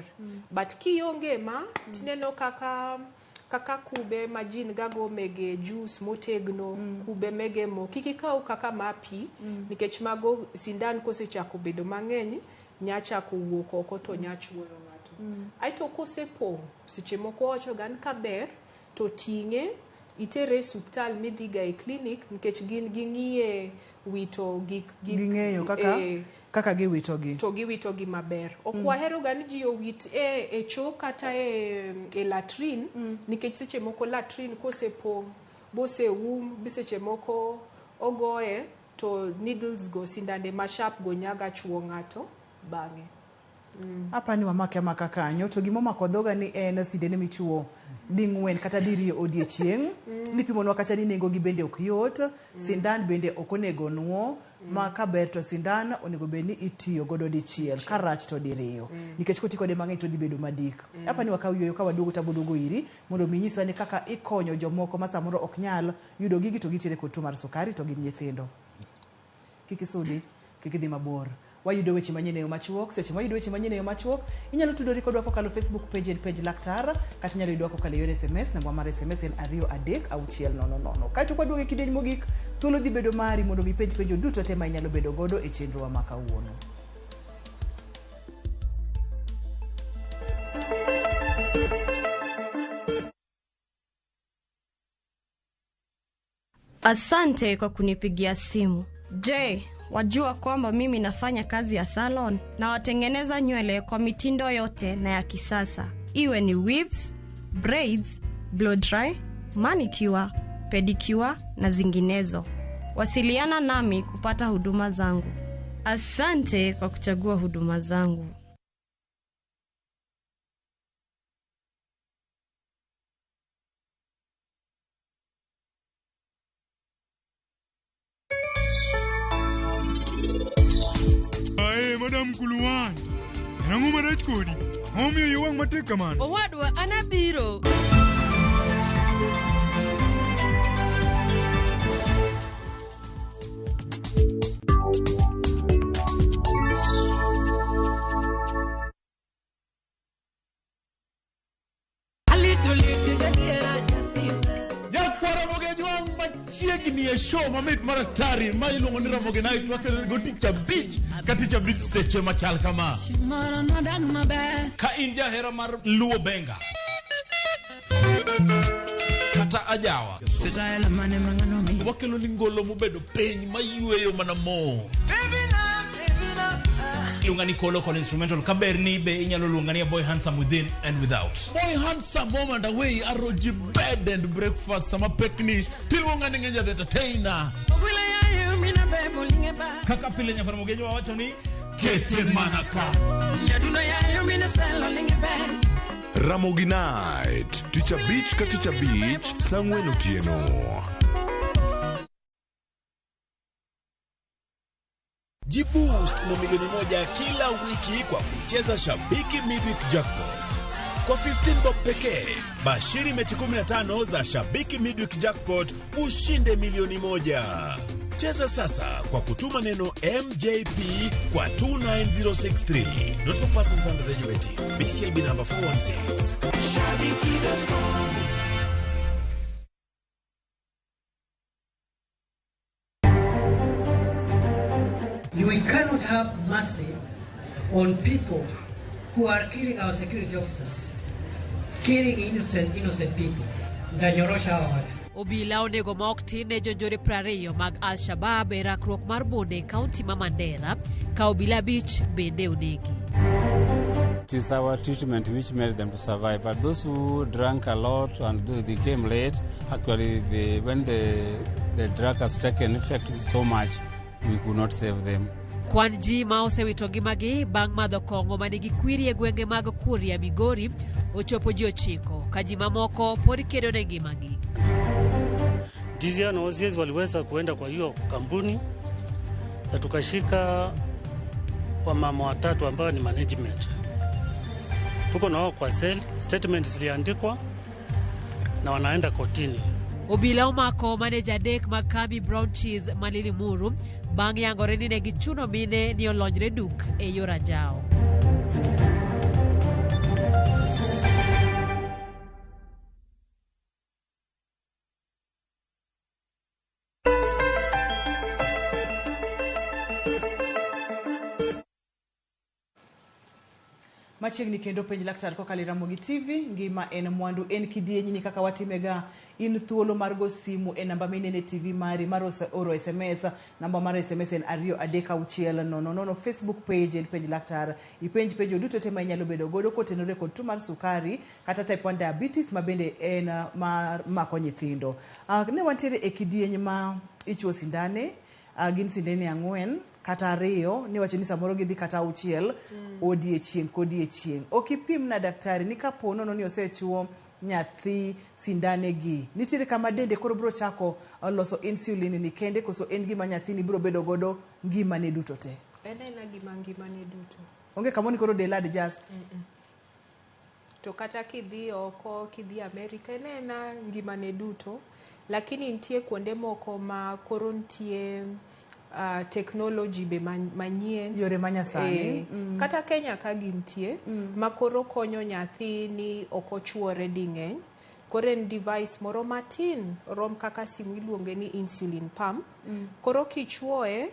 But kionge ma tineno kaka kube ma ji gago mege juice motegno, kube mege mo kik ikaw kaka ma pi nikech mago sindan kosechako bedo mang'eny nya chako wuok oko to nya chuoyo ng'ato. Aeto kosepong' seche moko wawacho ga ni kaber to ting'e itere e osiptal midhi ga e clinic nikech gin ging'iye wito gik ging'eyo kaka giwito gi to giwito gi maber. Ok wahero ga ni ji owit e choo kata e latrine nikech seche moko latrine kosepong' boseum bi seche moko ogoye to needles go sindande ma sharp go nyaga chuo ng'ato bang'e. Apani wamake amaka kanyo to gima omako dhoga ni en sindene michuo ding'wen kata diriyo odiechieng'. Nipimonwa kacha ni nengo gi bende ok yot, sindan bende ok onego nuo, ma kaber to sindan onego bed ni itiyo godo dichiel, ka rach to diriyo. Nikech koti kode mang'eny to dhi bedo madik. Apani wakaw yueyo ka waduogo to aboduogo iri mondo mi inyiswa ni kaka ikonyo jomoko ma samoro ok nyal yudo gigi to gintiere kod tuo mar sukari to gin nyithindo. Kik isudi, kik idhi mabor. Wayudo weche manyien e yo machuok. Seche mwayudo weche manyien e yo machuok, inyalo tudori kodwa kokalo Facebook page en page Laktar, kata inyalo yudwa kokalo e yor SMS. Namba mar SMS en 23600. Kaeto kwaduogo e kidieny mogik, thuolo dhi bedo mari mondo mi penj penjo duto te ma inyalo bedo godo e chenrowa ma kawuono. Asante kwa kunipigia simu. Je, Wajua kwamba mimi nafanya kazi ya salon na watengeneza nywele kwa mitindo yote na ya kisasa, iwe ni weaves, braids, blow dry, manicure, pedicure na zinginezo. Wasiliana nami kupata huduma zangu. Asante kwa kuchagua huduma zangu. Ae, madam Kuluwan. En ang'o marach kodi? Ang'o momiyo iyi wang' matek kamano? Owadwa, an abiro. Nyakwara Ramogi Ajwang' machiegni e show mamit mar atari ma iluongo ni Ramogi Night wakelo go tich abich ka tich abich seche machal kama. Ka in jahera mar Luo Benga kata ajawa wakelo ni ngolo mobedo piny mayweyo mana mo. Iluonga ni Kolo kod instrumental kaber ni be inyalo luonga ni a boy handsome within and without. Boy handsome home and away aroji bed and breakfast sama pekni tiluonga ni Ngenja the entertainer. Kaka pile nyakwar Ramogi Ajwang' wacho ni kete mana ka. Ramogi Night, tich abich ka tich abich, saa ang'wen otieno. Jiboost na milioni moja kila wiki kwa kucheza Shabiki Midweek Jackpot. Kwa 15 bob pekee, bashiri mechi 15 za Shabiki Midweek Jackpot ushinde milioni moja. Cheza sasa kwa kutuma neno MJP kwa 29063. Not for persons under the age of 18. BCLB number 416. Shabiki.com. We cannot have mercy on people who are killing our security officers, killing innocent people. Ndanyorosha hawa watu. Obila onego ma ok tin ne jonjore 20 mag Al-Shabaab e rakruok mar bunde e kaunti ma Mandera ka obila abich bende onegi. It is our treatment which made them to survive. But those who drank a lot and they came late, actually when the drug has taken effect so much, we could not save them. Kwan ji ma osewito ngimagi bang' madho kong'o manigi kwiri e gwenge mag Kuria Migori ochopo ji 9 ka ji mamoko pod kedo ne ngimagi. DCI na OCS waliweza kuenda kwa hiyo kampuni na tukashika wamama watatu ambao ni management. Tuko nao kwa cell, statement ziliandikwa na wanaenda kotini. Obila omako maneja adek mag kambi Brown Cheese ma Limuru bang' yangore ni ne gichuno mine ni olonyre duk e yor anjawo. Machiegni kendo penj laktar kokalo e Ramogi TV, ngima en mwandu, en kidieny ni kaka watimega. In thuolo mar go simu e namba minene TV mari mar oro SMS, namba mar SMS en 23600. Facebook page en penj laktar, ipenj penjo duto te ma inyalo bedo godo kotenore kod tuo mar sukari kata type 1 diabetes ma bende en mar mako nyithindo. Ne wantiere e kidieny ma ichuo sindane, gin sindene 4 kata 2, ni wacho ni samoro gidhi kata 6 odiechieng' kodiechieng'. Ok ipim na daktari ni kapo nono ni osechuo nyathi sindane gi, nitiere kama dende koro biro chako loso insulin ni kende koso en gima nyathini biro bedo godo ngimane duto te? En aena gima ngimane duto. Onge kamoni koro del adjust. To kata kidhi oko, kidhi Amerika, en aena ngimane duto. Lakini nitie kuonde moko ma koro nitie technology be manyien, yore manyasani. Kata Kenya ka gintie ma koro konyo nyathi ni ok ochuore ding'eny. Koro en device moro matin rom kaka simu, iluonge ni insulin pump. Koro kichuoye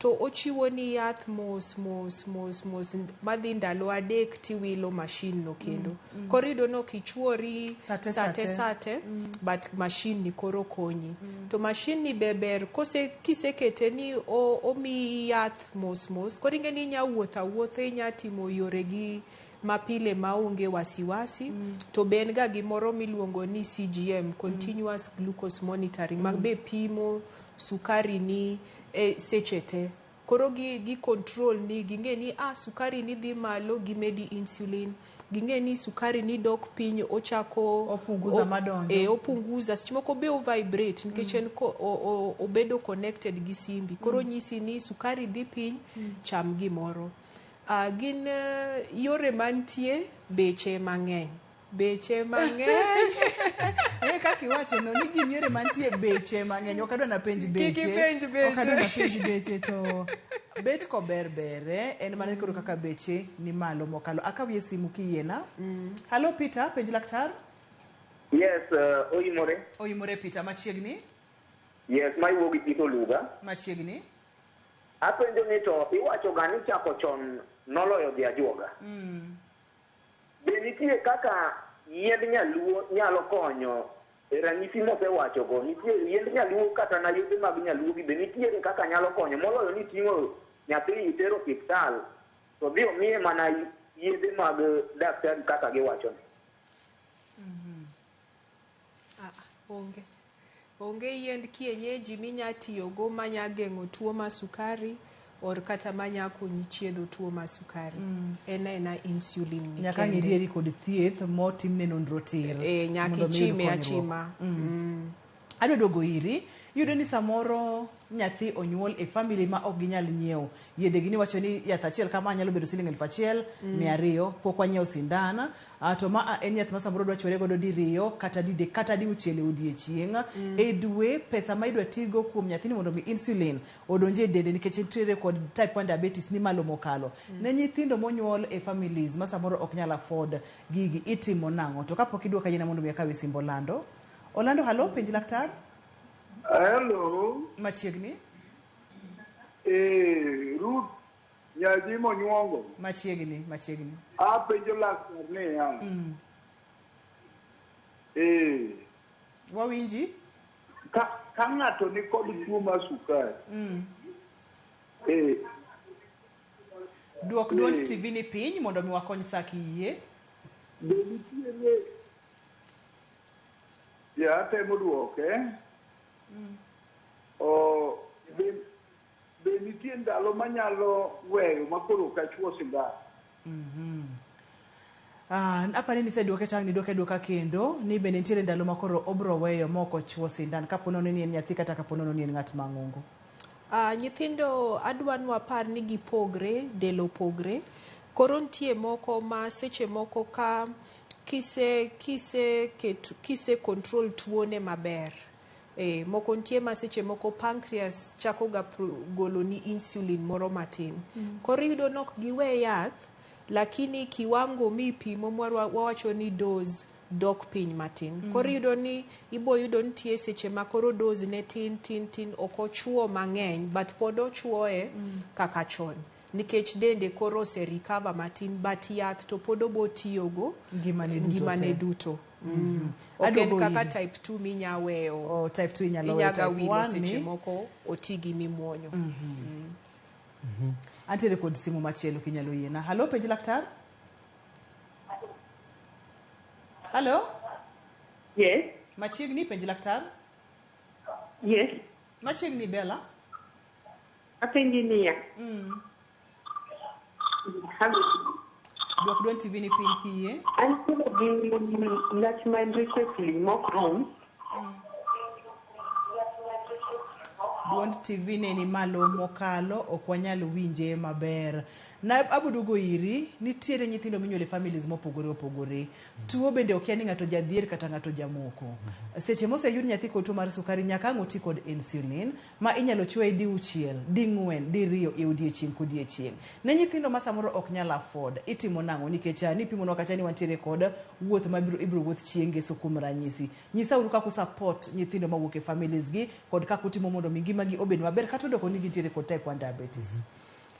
To ochiwo ni yath mos mos mos mos madhi ndalo 3 tiwilo machine no kendo. Koro iyudo ni ok ichuori Sate, sate sate. sate, but machine ni koro konyi. To machine ni be ber kose kisekete ni omiyi yath mos mos. Koro ing'e ni inya wuotho awuotha, inya timo yoregi mapile maonge wasiwasi. To be en ga gimoro miluongo ni CGM, continuous glucose monitoring, ma be pimo sukari ni e seche te. Koro gi control ni, ging'e ni sukari ni dhi malo, gimedi insulin. Ging'e ni sukari ni dok piny, ochako Opunguza madonjo. Opunguza. Seche moko be o vibrate nikech en obedo connected gi simbi. Koro nyisi ni sukari dhi piny, cham gimoro. Gin yore mantie, beche mang'eny. Beche mang'eny. Kaka iwacho no ni gin yore mantie beche mang'eny. Ok adwa napenj beche. Kik ipenj beche. Ok adwa napenj beche to bet kober bere en mana koro kaka beche ni malo mokalo. Akawie simu kiyiena. Hello Peter, penj laktar. Yes, oyimore. Oyimore Peter, machiegni. Yes, ma iwuok gi Peter Oluga. Machiegni. Apenjo ni to iwacho ga ni chako chon noloyo dhi ajuoga. Be nitie kaka yiend nyaluo nyalo konyo e ranyisi mosewachogo? Nitie yiend nyaluo kata na yedhe mag nyaluo gi be nitiere kaka nyalo konyo moloyo ni ting'o nyathi itero osiptal to dhi omiye mana yedhe mag daktari kaka giwacho ni. Onge. Onge yiend kienyeji minya tiyogo manya geng'o tuo mar sukari or kata manya konyi chiedho tuo mar sukari. En aena insulin ni Nyaka kende. ng'irieri kod thieth motimne nonro tir. Nyaka mondo mi ichime iyud konyruok. achima. Adwa duogo iri, iyudo ni samoro nyathi onyuol e family ma ok ginyal nyiewo yedhe gi, niwacho ni yath achiel kama nyalo bedo siling 1200, 200, pok wanyiewo sindan. To ma en yath ma samoro dwa chwore godo diriyo kata didek kata diuchiel e odiechieng'. E dwe pesa ma idwa tigo kuom nyathini mondo mi insulin odonje e dende nikech entiere kod type 1 diabetes ni malo mokalo. Ne nyithindo monyuol e families ma samoro ok nyal afford gigi, itimo nang'o? To kapok idwoka yiena mondo mi akawe simb Olando. Olando, halo, penj laktar. Hello. Machiegni. Ruth Nyajimo Nyuongo. Machiegni, machiegni. Apenjo laktar niya. Wawinji? Ka ng'ato ni kod tuo mar sukari. Duok duond TV ni piny mondo mi wakony sa kiyie. Be nitiere ya atemo duoke. Be nitie ndalo manyalo weyo makoro ok achwo sindan? Apani ni iseduoke tang' niduoke duoka kendo ni bende nitiere ndalo makoro obro weyo mok ochwo sindan kapo nono ni en nyathi kata kapo nono ni en ng'at mang'ongo. Nyithindo adwa ni wapar ni gipogre, del opogre. Koro nitie moko ma seche moko ka kise control tuone maber. Moko nitie ma seche moko pancreas chako ga golo ni insulin moro matin. Koro iyudo ni ok giwe yath, lakini kiwango mipimo wawacho ni dose dok piny matin. Koro iyudo ni ibo yudo nitie seche ma koro dose ne tin tin tin, ok ochuo mang'eny but pod ochuoye kaka chon. Nikech dende koro ose recover matin, but yath to pod obo tiyogo ngimane duto. Ok en kaka type 2 minya weyo. Type 2 inyalo weyo, type 1 seche moko oti gi mimuonyo. Antiere kod simu machielo kinyalo yiena. Halo, penj laktar. Halo? Yes. Machiegni, penj laktar. Yes. Machiegni, Bella. Apenji niya. Duok duond TV ni piny kiyie. Antiere gi ng'at ma en recently mok rom. Duond TV ne ni malo mokalo, ok wanyal winje maber. Na abuduogo iri, nitiere nyithindo minyuolo e families mopogore opogore. Tuo bende okia ni ng'ato jadhier kata ng'ato jamoko. Seche moseyud nyathi kod tuo mar sukari nyaka ang' oti kod insulin ma inyalo chuoye diuchiel, ding'wen, diriyo e odiechieng' kodiechieng'. Ne nyithindo ma samoro ok nyal afford, itimo nang'o? Nikech nipimonwa kacha ni wantiere kod wuoth ma ibiro wuoth chieng' ngeso kuom ranyisi. Nyisauru kaka u support nyithindo mawuok e families gi kod kaka utimo mondo mi ngimagi obed maber kata odoko ni gintiere kod type 1 diabetes.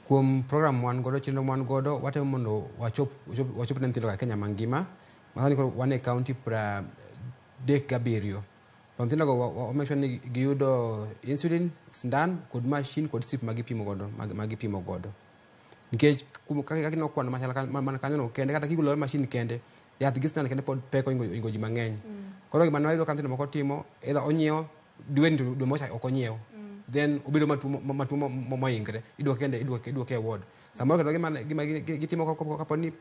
Kuom program wan godo, chenro wan godo, watemo mondo wachop, wachop, wachop ne nyithindo ka Kenya mangima. Masani koro wan e county 37. To nyithindo go wa make sure ni giyudo insulin, sindan kod machine kod strip magipimo godo, magipimo godo. Nikech kaka ineno kwan machal man kanyo no kende, kata kigolo machine kende, yath gi sindan kende pod pek oingo ji mang'eny. Koro gima wayudo ka nyithindo moko timo, either onyiewo dwe ni to dwe mocha ok onyiew. Then obedo matuo moingre, iduoke kende, iduoke e ward. Samoro kendo gima gitimo kapo ni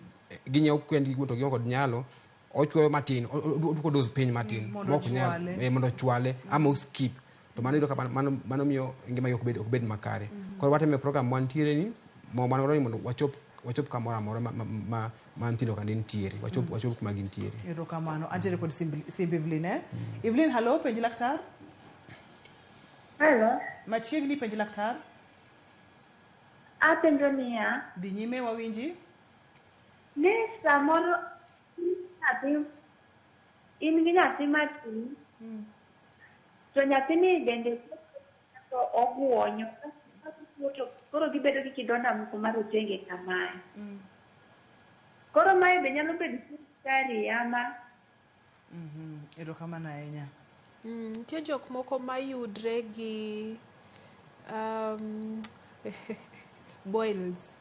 ginyiewo kendgi to gionge kod nyalo, ochuoyo matin, oduoko dose piny matin, Mondo mok nyal, ochwale. Mondo ochwale, ama oskip. To mano iyudo ka mano miyo ngimagi ok bed makare. Koro watemo e program mantiere ni, ma wan godo ni mondo wachop kamoro amora ma nyithindo ka nitiere, wachop kuma gintiere. Erokamano. Antiere kod simb Evelyn, eh? Evelyn, hello, penj laktar. Hello. Machiegni, penj laktar. Apenjo niya. Dhi nyime, wawinji. Ni samoro nyathi, in gi nyathi matin, to nyathini bende to oguonyo, to koro gibedo gi kidonda moko marotenge kamae. Koro mae be nyalo bedo sukari ama? Erokamano ahinya. Nitie jok moko mayudre gi boils.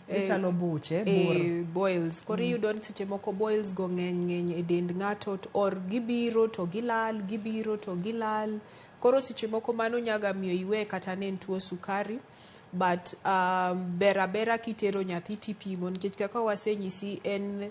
Gichalo buche, bur. Boils. Koro iyudo ni seche moko boils go ng'eny ng'eny e dend ng'ato, or gibiro to gilal, gibiro to gilal. Koro seche moko mano nyaga miyo iwe kata ne en tuo sukari. But ber abera kitero nyathi tipimo, nikech kaka wasenyisi en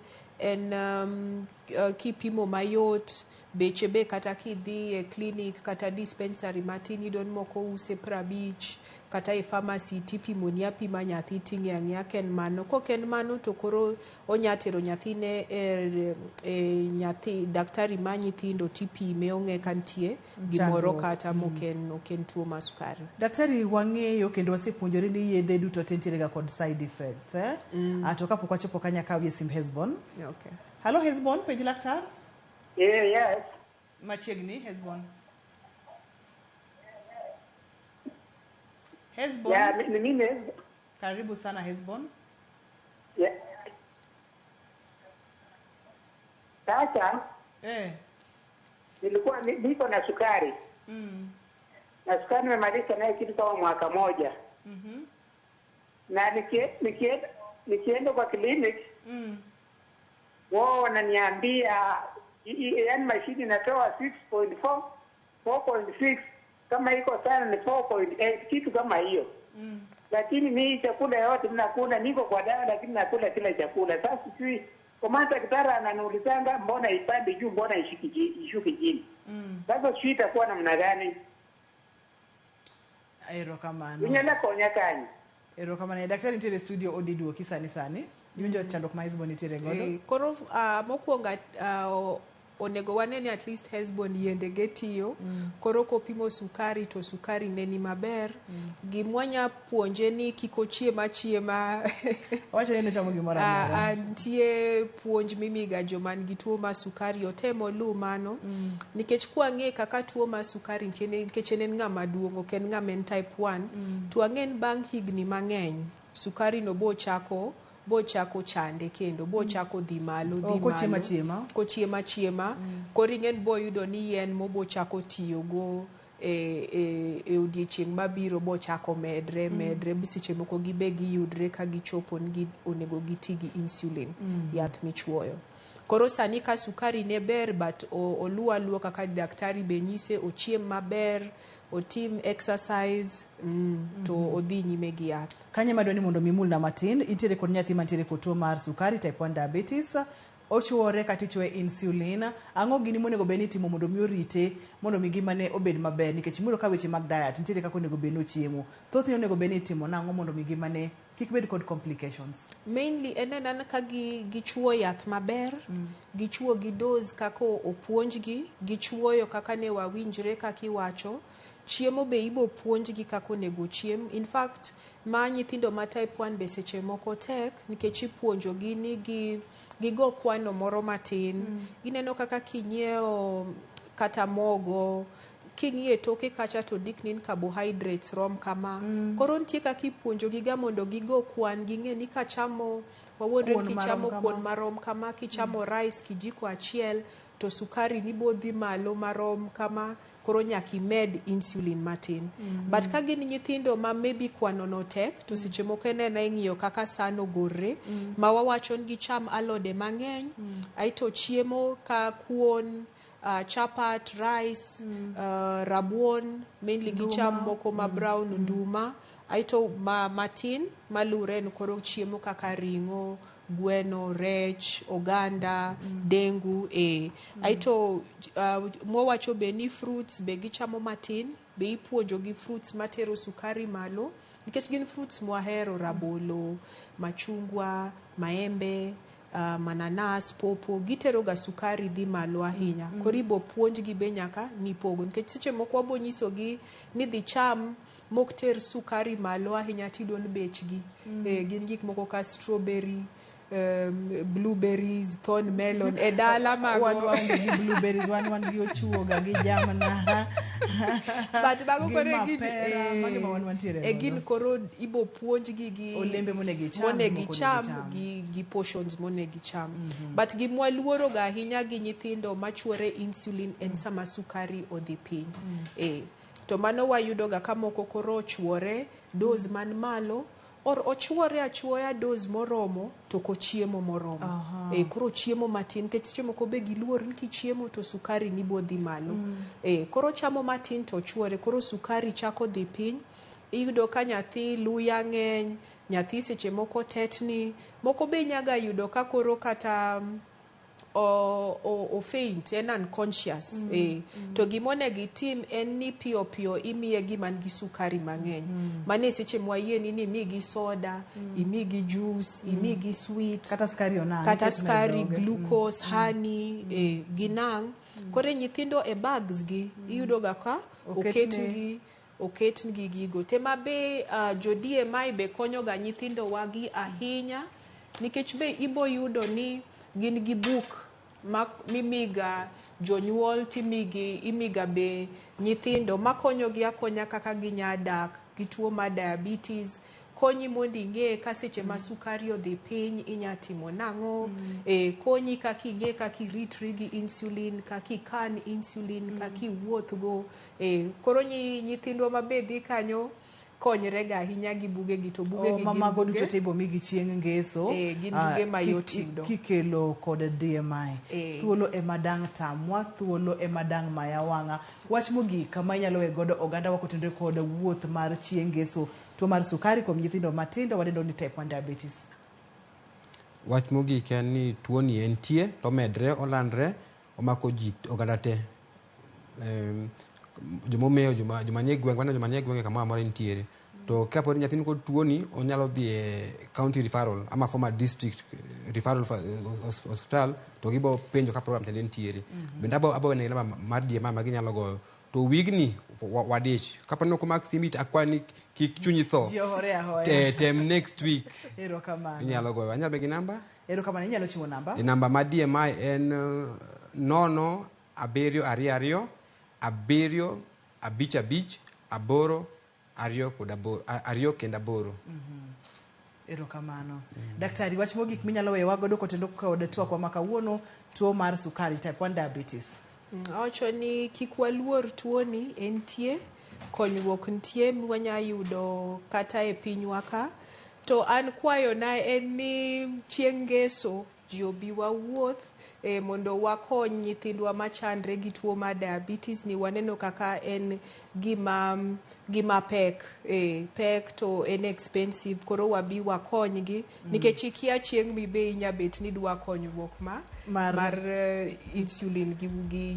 kipimo mayot, beche be kata kidhi e clinic kata dispensary matin iyudo ni moko use 50, kata e pharmacy tipimoni apima nyathi ting'e ang'eya ka en mano. Kok en mano to koro onya tero nyathine e nyathi daktari ma nyithindo tipime ong'e ka nitie gimoro Chandruok. kata mok en tuo mar sukari. Daktari, wang'eyo kendo wasepuonjore ni yedhe duto te nitiere ga kod side effects, eh? To kapok wachopo kanyo akawie simb Hesbon. Okay. Hello Hesbon, penj laktar. Yeah, yes. Machiegni, Hesbon. Hesbon. Yeah, ni mimi. Karibu sana Hesbon. Yeah. Sasa nilikuwa niko na sukari. Na sukari nimemaliza naye kitu kama mwaka moja. Na nikienda kwa clinic, wao wananiambia yaani mashini inatoa 6.4, 4.6, kama iko sana ni 4.8, kitu kama hiyo. Lakini mimi chakula yote ninakula, niko kwa dawa lakini nakula kila chakula. Sasa sijui kwa maana daktari ananiulizanga mbona ipande juu, mbona ishuke chini. Sasa sijui itakuwa namna gani. Erokamano. Unyala konya kanye? Erokamano. Daktari nitiere studio odhi duoki sani sani. Iwinjo chandruok ma Hesbon nitiere godo? Koro mokwongo onego wane ni at least Hesbon yiende ge tiyo. Koro kopimo sukari to sukari ne ni maber. Gimwanya puonje ni kik ochiem achiema. Owacho ni nochamo gimoro amora. Nitie puonj mimiga joma nigi tuo mar sukari otem oluw mano. Nikech kwang'e kaka tuo mar sukari nitie, nikech en ng'ama duong', ok en ng'ama en type 1. To wang'e ni bang' higni mang'eny sukari no bochako chande kendo, bochako dhi malo, dhi Oh, kochiemo malo. achiema. Kochiemo achiema. Koro ing'e ni boyudo ni yien mobochako tiyogo e odiechieng' mabiro bochako medre, medre, seche moko gibe giyudre ka gichopo ni onego giti gi insulin, yath michuoyo. Koro sani ka sukari ne ber, but oluw aluwa kaka daktari be nyise, ochiem maber, otim exercise, to odhi nyime gi yath. Kanye madwa ni mondo mimulna matin, intiere kod nyathi mantiere kod tuo mar sukari type 1 diabetes. Ochuore kata ichuoye insulin. Ang'o gini monego bed ni itimo mondo mi orite mondo mi ngimane obed maber nikech iyudo ka weche mag diet nitiere kaka onego bed ni ochiemo. Thothne onego bed ni itimo nang'o mondo mi ngimane kik bed kod complications? Mainly en anena ka gichuo yath maber, gichuo gi dose kaka opuonjgi, gichuoyo kaka ne wawinjre kaka iwacho. Chiemo be ibo puonjgi kaka onego ochiem. In fact, ma nyithindo ma type 1 be seche moko tek nikech ipuonjogi ni gigo kwano moro matin. Ineno kaka kinyiewo kata mogo, king'iyo e toke kacha to ndikni ni carbohydrates rom kama. Koro nitie kaka ipuonjogi ga mondo gigo kwan, ging'e ni kachamo, wawuondre ni Kuon marom kichamo kama. kuon marom kama, kichamo rice kijiko achiel, to sukari ni bodhi malo marom kama, koro nyaka imed insulin matin. But ka gin nyithindo ma maybe kwano no tek, to seche moko en ena ing'iyo kaka san ogorre, ma wawacho ni gicham alode mang'eny, aeto chiemo ka kuon, chapat, rice, rabuon, mainly gicham Nduma. moko ma brown, nduma, aeto matin malure en koro chiemo kaka ring'o, gweno, rech, oganda, dengu, Aeto mwawacho be ni fruits be gichamo matin, be ipuonjo gi fruits matero sukari malo, nikech gin fruits mwahero, rabolo, machungwa, maembe, mananas, popo, gitero ga sukari dhi malo ahinya. Koro ibo puonjgi be nyaka nipogo, nikech seche moko wabo nyisogi ni dhi cham mok ter sukari malo ahinya tiyudo ni bechgi. Gin gik moko ka strawberry, blueberries, thorn melon, e dala mago. Wan waonge gi blueberries, wan gi ochuoga gi jamna. But mago gi koro e gin, mapera, mago ema wan wantiere e godo. gin koro ibo puonjgi gi Olembe monego icham, monego gi mok onego icham, icham. gi portions monego icham. But gimwaluoro ga ahinya gi nyithindo machuore insulin en sama sukari odhi piny. To mano wayudo ga ka moko koro ochuore dose man malo, or ochuore achuoya dose moromo to ok ochiemo moromo. Koro chiemo matin, nikech seche moko be giluor ni kichiemo to sukari ni bo dhi malo. Koro chamo matin to ochuore, koro sukari chako dhi piny. Iyudo ka nyathi luya ng'eny, nyathi seche moko tetni, moko be nyaga yudo ka koro kata o faint, en unconscious. To gimonego itim en ni piyo piyo imiye gima nigi sukari mang'eny. Mano e seche mwayieni ni imigi soda, imigi juice, imigi sweet, Kata sukari onang', kata iketne e sukari, dhoge. glucose, honey, ginang'. Koro e nyithindo e bags gi, iyudo ga ka Oketne. oketnegi gigo. Tema be jo DMI be konyo ga nyithindo wagi ahinya, nikech be ibo yudo ni gin gi book ma mimiga jonyuol timigi imiga be nyithindo makonyogi akonya kaka ginya dak gi tuo mar diabetes, konyi mondo ing'e ka seche ma sukari odhi piny inya timo nang'o, konyi kaka ing'e kaka iritri gi insulin, kaka ikan insulin, kaka iwuothgo. Koro nyithindwa mabe dhi kanyo konyre ga ahinya gi buge gi, to buge gi gin Mago buge duto te ibo migi chieng' ngeso. Gin buge mayot yudo. Kikelo kod DMI. Thuolo ema dang' tamwa, thuolo ema dang' maya wang'a. Wach mogik ma inyalo we godo oganda wa kotenore kod wuoth mar chieng' ngeso, tuo mar sukari kuom nyithindo matindo wadendo ni type 1 diabetes. Wach mogik en ni tuoni entie, to omedre, olandre, omako ji oganda te. Jomomewo, joma nie gwenge, waneno joma nie gwenge kamoro amora entiere. To kapo ni nyathi nikod tuoni, onyalo dhi e county referral ama former district referral hospital, to gibo penjo ka program chande nitiere. Bende abo wene namba mar DMI ma ginyalo goyo. To wigni wadich. Kapo ni ok omak simbi to akwayo ni kik chunyi tho. Ji ohore ahoya. Tem next week. Erokamano. Inyalo goyo. Anyalo bedo gi namba? Erokamano, inyalo chiwo namba? E namba mar DMI en 0 7 2 2 7 5 8 2 kod 8, 2 kendo 8. Erokamano. Daktari, wach mogik minyalo weyowa godo kotendo kod twakwa ma kawuono, tuo mar sukari type 1 diabetes. Awacho ni kik waluor tuoni, entie, konyruok nitie mwanya yudo kata e pinywa ka. To an kwayona en ni chieng' ngeso ji obi wawuoth, mondo wakony nyithindwa machandre gi tuo mar diabetes ni waneno kaka en gima Gima pek, pek to en expensive, koro wabi wakonygi nikech ikia chieng' mibe inya bet ni dwa konyruok ma mar insulin gi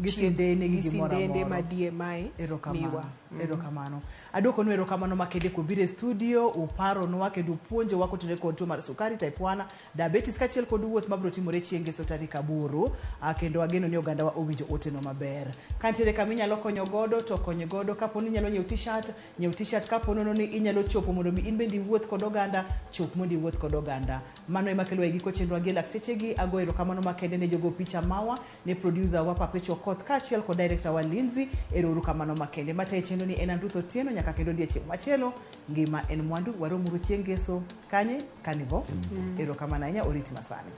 gi sindene gi gi gimoro sindende amora. ma DMI Erokamano. miwa. Erokamano. Aduokonu erokamano makende kuom biro e studio, uparonwa kendo upuonjowa kotenore kod tuo mar sukari type 1, diabetes kaachiel kod wuoth mabiro timore chieng' ngeso tarik 8, kendo ageno ni ogandawa owinjo oteno maber. Ka nitiere kama inyalo konyo godo to kony godo, kapo ni inyalo nyiewo t-shirt, nyiew t-shirt, kapo nono ni inyalo chopo mondo mi in bende iwuoth kod oganda, chop mondo iwuoth kod oganda. Mano ema kelo e giko chenro gi lak sechegi, ago erokamano makende ne jogo picha mawa, ne producer wa Perpetual Koth kaachiel kod director wa Lindsay, ero uru kamano makende. Matayo chenro ni en Andruth Otieno, nyaka kendo odiechieng' machielo, ngima en mwandu, waromuru chieng' ngeso kanye, Carnival. Erokamano ahinya, oriti masani.